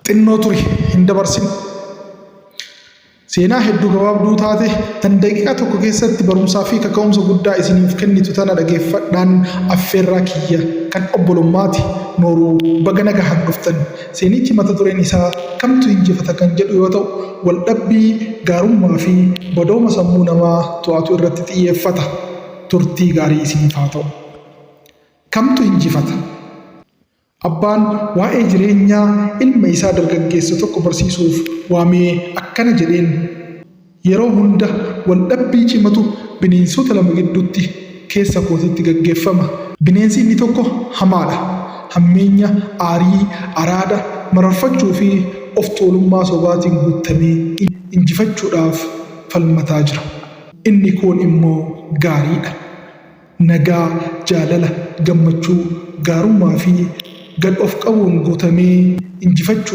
Xinnoo turi hin dabarsin. Seenaa hedduu gabaabduu taate tan daqiiqaa tokko keessatti barumsaa fi kaka'umsa guddaa isiniif kennitu tana dhageeffadhaan affeerraa kiyya kan obbolummaati. Nooruu baga nagahaan dhuftan. Seenichi mata dureen isaa kamtu injifata kan jedhu yoo ta'u, waldhabbii gaarummaa fi badooma sammuu namaa to'atu irratti xiyyeeffata. Turtii gaarii isiniif haa ta'u. Kamtu injifata? Abbaan waa'ee jireenyaa ilma isaa dargaggeessa tokko barsiisuuf waamee akkana jedheen, Yeroo hunda waldhabbii cimatu bineensota lama gidduutti keessa kootitti gaggeeffama. Bineensi inni tokko hamaadha. Hammeenya, aarii, araada, mararfachuu fi of tuulummaa sobaatiin guuttamee injifachuudhaaf falmataa jira. Inni kuun immoo gaariidha. Nagaa, jaalala, gammachuu, gaarummaa fi gad of qabuun guutamee injifachuudhaaf.